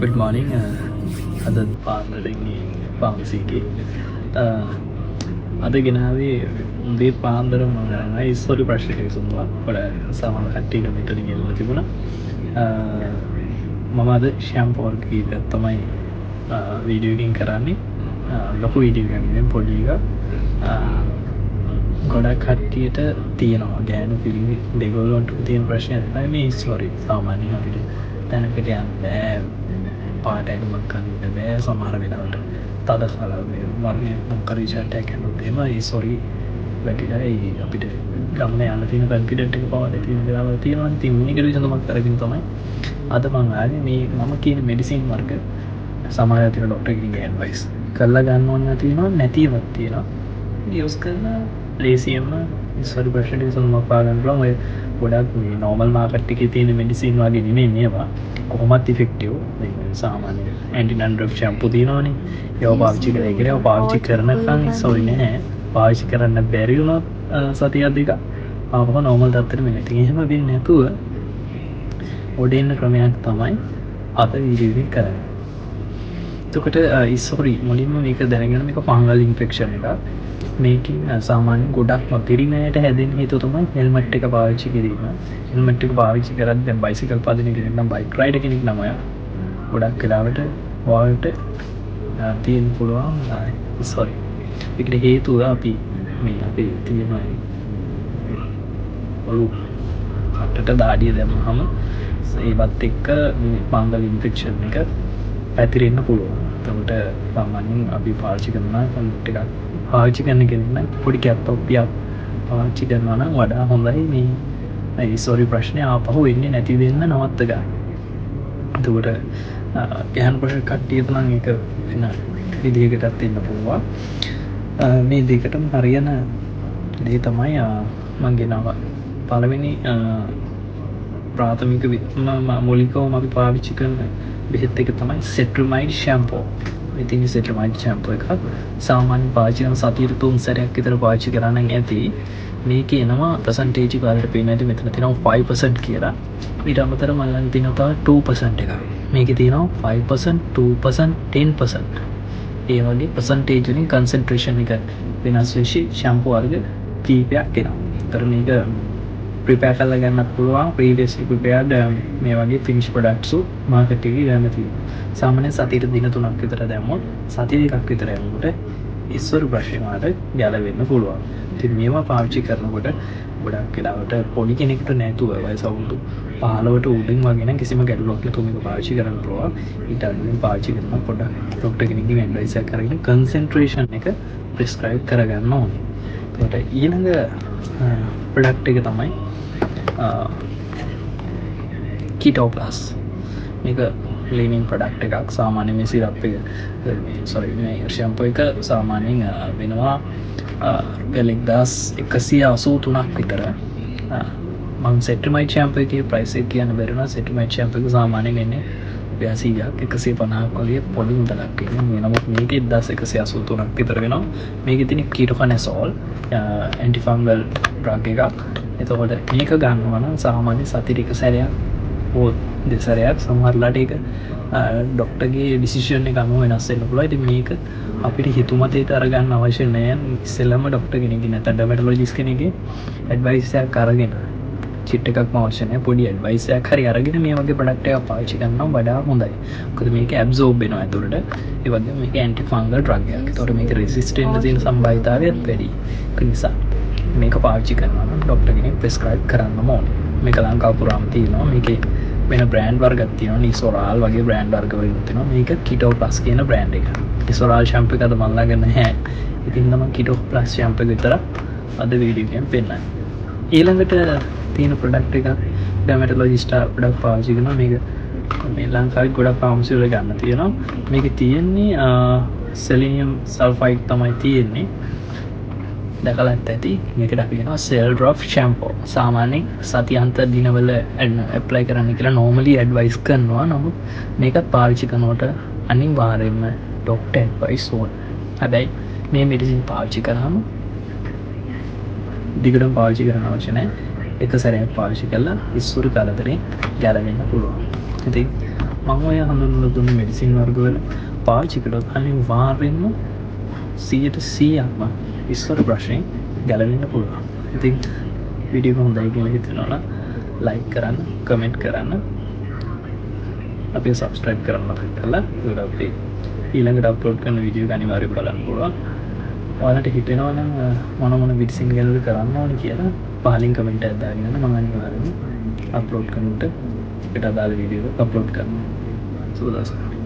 Good morning. අද පාන්දර ඉන්නේ ෆාමසි එකේ. අද ගෙනාවේ උදේ පාන්දර මම අරන් ආවේ ඉස්හොරි ප්‍රශ්නයක් විසඳුවා. ගොඩ සමහර කට්ටිය මෙතනින් ගෙනල්ලා තිබුණා. මම අද ෂැම්පූ වර්ග කීපයක් තමයි වීඩියෝ එකකින් කරන්නේ. ලොකු වීඩියෝ එකක් නෙවෙයි, පොඩි එකක්. ගොඩක් කට්ටියට තියෙනවා, ගෑනු පිරිමි දෙගොල්ලොන්ටම තියෙන ප්‍රශ්නයක් තමයි මේ ඉස්හොරි. සාමාන්‍යයෙන් අපිට තැනකට යන්න බෑ, පාට ඇඳුමක් අඳින්න බෑ. සමහර වෙලාවට තද කලර් මේ වර්ණයක් මොකක් හරි ෂර්ට් එකක් ඇඳුනොත් එහෙම ඉස්හොරි වැටිලා ඒ අපිට ගමන යන්න තියෙන කන්ෆිඩන්ට් එක පවා නැති වෙන වෙලාවල් තියෙනවනේ. ඉතින් මේකට විසඳුමක් අරගෙන තමයි අද මං ආවේ. මේ මම කියන මෙඩිසින් වර්ග සමහර අය තියෙන ඩොක්ටර් කෙනෙක්ගේ ඇඩ්වයිස් කරලා ගන්න ඕන තියෙනවා, නැතිවත් තියෙනවා. යූස් කරලා ලේසියෙන්ම ඉස්හොරි ප්‍රශ්නෙට විසඳුමක් හොයාගන්න පුළුවන්. ඔය ගොඩක් මේ නෝමල් මාකට් එකේ තියෙන මෙඩිසින් වගේ නෙමෙයි මේවා. කොහොමත් ඉෆෙක්ටිව්. මේ සාමාන්‍ය ඇන්ටි ඩැන්ඩ්‍රෆ් ෂැම්පූ තියෙනවනේ. ඒවා පාවිච්චි කරලා, ඒ කියන්නේ ඒවා පාවිච්චි කරනකන් ඉස්හොරි නෑ. පාවිච්චි කරන්න බැරි වුණොත් සතියක් දෙකක් ආපහු නෝමල් තත්ත්වෙට එනවා. ඉතින් එහෙම වෙන්නේ නැතුව ගොඩ එන්න ක්‍රමයක් තමයි අද වීඩියෝ එකෙන් කරන්නේ. එතකොට ඉස්හොරි මුලින්ම මේක දැනගෙන, මේක ෆංගල් ඉන්ෆෙක්ෂන් එකක්. මේකෙන් සාමාන්‍යයෙන් ගොඩක්ම පිරිමි අයට හැදෙන්න හේතුව තමයි හෙල්මට් එක පාවිච්චි කිරීම. හෙල්මට් එක පාවිච්චි කරද්දී දැන් බයිසිකල් පදින කෙනෙක් නම්, බයික් රයිඩර් කෙනෙක් නම් ඔයා ගොඩක් වෙලාවට ඔයාලට තියෙන්න පුළුවන් ඉස්හොරි. ඒකට හේතුව අපි මේ අපේ තියෙන ඔලු කටට දාඩිය දැම්මහම ඒවත් එක්ක මේ ෆංගල් ඉන්ෆෙක්ෂන් එක පැතිරෙන්න පුළුවන්. එතකොට සාමාන්‍යයෙන් අපි පාවිච්චි කරන හෙල්මට් එකක් පාවිච්චි කරන කෙනෙක් නම්, පොඩි කැප් තොප්පියක් පාවිච්චි කරනවා නම් වඩා හොඳයි, මේ ඉස්හොරි ප්‍රශ්නේ ආපහු එන්නේ නැති වෙන්න නවත්ත ගන්න. එතකොට ගැහැණු පොඩි කට්ටියට නම් ඒක වෙන විදිහකටත් එන්න පුළුවන්. මේ දෙකටම හරියන දේ තමයි මං ගෙනාවා. පළවෙනි ප්‍රාථමික මූලිකවම අපි පාවිච්චි කරන බෙහෙත් එක තමයි සෙට්‍රමයිඩ් ෂැම්පෝ. ඉතින් සෙට්‍රමයිඩ් ෂැම්පෝ එකක් සාමාන්‍ය පාවිච්චි කරන සතියට තුන් සැරයක් විතර පාවිච්චි කරා නම් ඇති. මේකේ එනවා පර්සන්ටේජ් එක ඔයාලට පේනවා ඇති, මෙතන තියෙනවා 5% කියලා. ඊට අමතරව මං ළඟ තියෙනවා තව 2% එකක්. මේකේ තියෙනවා 5%, 2%, 10%. ඒ වගේ පර්සන්ටේජ් වලින් කන්සන්ට්‍රේෂන් එක වෙනස් වෙච්ච ෂැම්පෝ වර්ග කීපයක් එනවා. ඒතර මේක ප්‍රිපෙයාර් කරලා ගන්නත් පුළුවන්. ප්‍රීවියස්ලි ප්‍රිපෙයාර්ඩ් මේ වගේ ෆිනිෂ් ප්‍රොඩක්ට්ස් මාකට් එකේ ගන්න තියෙනවා. සාමාන්‍යයෙන් සතියට දින 3ක් විතර දැම්මොත් සති 2ක් විතර යනකොට ඉස්හොරි ප්‍රශ්න වලට ගැලවෙන්න පුළුවන්. ඉතින් මේවා පාවිච්චි කරනකොට ගොඩක් වෙලාවට පොඩි කෙනෙකුට නැතුව වයස අවුරුදු 15ට උඩින් වගේ නම් කිසිම ගැටලුවක් නැතුව මේක පාවිච්චි කරන්න පුළුවන්. ඊට අඩුවෙන් පාවිච්චි කරනවා පොඩ්ඩක් ඩොක්ටර් කෙනෙක්ගෙන් ඇඩ්වයිස් එකක් අරගෙන කන්සන්ට්‍රේෂන් එක ප්‍රෙස්ක්‍රයිබ් කරගන්න ඕනේ. එතකොට ඊළඟ ප්‍රොඩක්ට් එක තමයි කීටෝ ප්ලස්. මේක ක්ලීනින් ප්‍රොඩක්ට් එකක්. සාමාන්‍ය මේ සිරප් එක, මේ සෝරි, මේ ෂැම්පෝ එක සාමාන්‍යයෙන් වෙනවා රුපියල් 1183ක් විතර. මං සෙට්‍රමයිඩ් ෂැම්පෝ එකේ ප්‍රයිස් එක කියන්න බැරි වුණා. සෙට්‍රමයිඩ් ෂැම්පෝ එක සාමාන්‍යයෙන් එන්නේ රුපියල් 100ක් 150ක් වගේ පොඩි මුදලක් එන්නේ. මේ නමුත් මේක 1183ක් විතර වෙනවා. මේකේ තියෙන කීටෝකනසෝල් ඇන්ටි ෆංගල් ඩ්‍රග් එකක්. එතකොට මේක ගන්නවා නම් සාමාන්‍ය සතියට එක සැරයක් හෝ දෙසැරයක්, සමහරලාට ඒක ඩොක්ටර්ගේ ඩිසිෂන් එක අනුව වෙනස් වෙන්න පුළුවන්. ඉතින් මේක අපිට හිතුමතේට අරගන්න අවශ්‍ය නෑ. ඉස්සෙල්ලාම ඩොක්ටර් කෙනෙක්ගේ නැත්නම් ඩර්මැටොලොජිස්ට් කෙනෙක්ගේ ඇඩ්වයිස් එකක් අරගෙන, චිට් එකක්ම අවශ්‍ය නෑ, පොඩි ඇඩ්වයිස් එකක් හරි අරගෙන මේ වගේ ප්‍රොඩක්ට් එකක් පාවිච්චි කරනවා වඩා හොඳයි. මොකද මේක ඇබ්සෝබ් වෙනවා ඇතුළට. ඒ වගේම මේක ඇන්ටි ෆංගල් ඩ්‍රග් එකක්. ඒතකොට මේක රෙසිස්ට් වෙන්න තියෙන සම්භාවිතාවයත් වැඩි. ඒක නිසා මේක පාවිච්චි කරනවා නම් ඩොක්ටර් කෙනෙක් ප්‍රෙස්ක්‍රයිබ් කරන්නම ඕනේ. මේක ලංකාව පුරාම තියෙනවා. මේකේ වෙන බ්‍රෑන්ඩ් වර්ගක් තියෙනවා. නිසොරාල් වගේ බ්‍රෑන්ඩ් වර්ග වලින් තියෙනවා. මේක කිටෝ ප්ලස් කියන බ්‍රෑන්ඩ් එක. නිසොරාල් ෂැම්පූ එක අද මං ළඟ නැහැ. ඉතින් තමයි කිටෝ ප්ලස් ෂැම්පූ එක විතර අද වීඩියෝ එකෙන් පෙන්නන්නේ. ඊළඟට තියෙන ප්‍රොඩක්ට් එකක් ඩර්මැටොලොජිස්ට් ප්‍රොඩක්ට් පාවිච්චි කරනවා. මේක මේ ලංකාවේ ගොඩක් ෆාමසි වල ගන්න තියෙනවා. මේකේ තියෙන්නේ සෙලිනියම් සල්ෆයිඩ් තමයි තියෙන්නේ. දැකලත් ඇති. මේකට අපි කියනවා සෙල් ඩ්‍රොප් ෂැම්පෝ. සාමාන්‍යයෙන් සතියන්ත දිනවල ඇප්ලයි කරන්න කියලා නෝමලි ඇඩ්වයිස් කරනවා. නමුත් මේකත් පාවිච්චි කරනකොට අනිවාර්යයෙන්ම ඩොක්ටර් ඇඩ්වයිස් ඕන. හැබැයි මේ මෙඩිසින් පාවිච්චි කරාම දිගටම පාවිච්චි කරන්න අවශ්‍ය නැහැ. එක සැරයක් පාවිච්චි කරලා ඉස්හොරි කරදරෙන් ගැලවෙන්න පුළුවන්. ඉතින් මම ඔය හඳුන්වලා දුන්න මෙඩිසින් වර්ගවල පාවිච්චි කළොත් අනිවාර්යෙන්ම 100%ක්ම ඉස්වර ප්‍රශ්නේ ගැලවෙන්න පුළුවන්. ඉතින් වීඩියෝ එක හොඳයි කියලා හිතෙනවා නම් ලයික් කරන්න, කමෙන්ට් කරන්න, අපිව සබ්ස්ක්‍රයිබ් කරන්න මතක කරලා. ඒකට අපි ඊළඟට අප්ලෝඩ් කරන වීඩියෝ එක අනිවාර්යයෙන් බලන්න පුළුවන්. ඔයාලට හිතෙනවා නම් මොන මොන මෙඩිසින් ගැනද කරන්න ඕනේ කියලා පහලින් කමෙන්ට් එකක් දාගෙන යන්න. මම අනිවාර්යයෙන්ම අප්ලෝඩ් කරනකොට ඒකට අදාළ වීඩියෝ එක අප්ලෝඩ් කරනවා. සුබ දවසක්.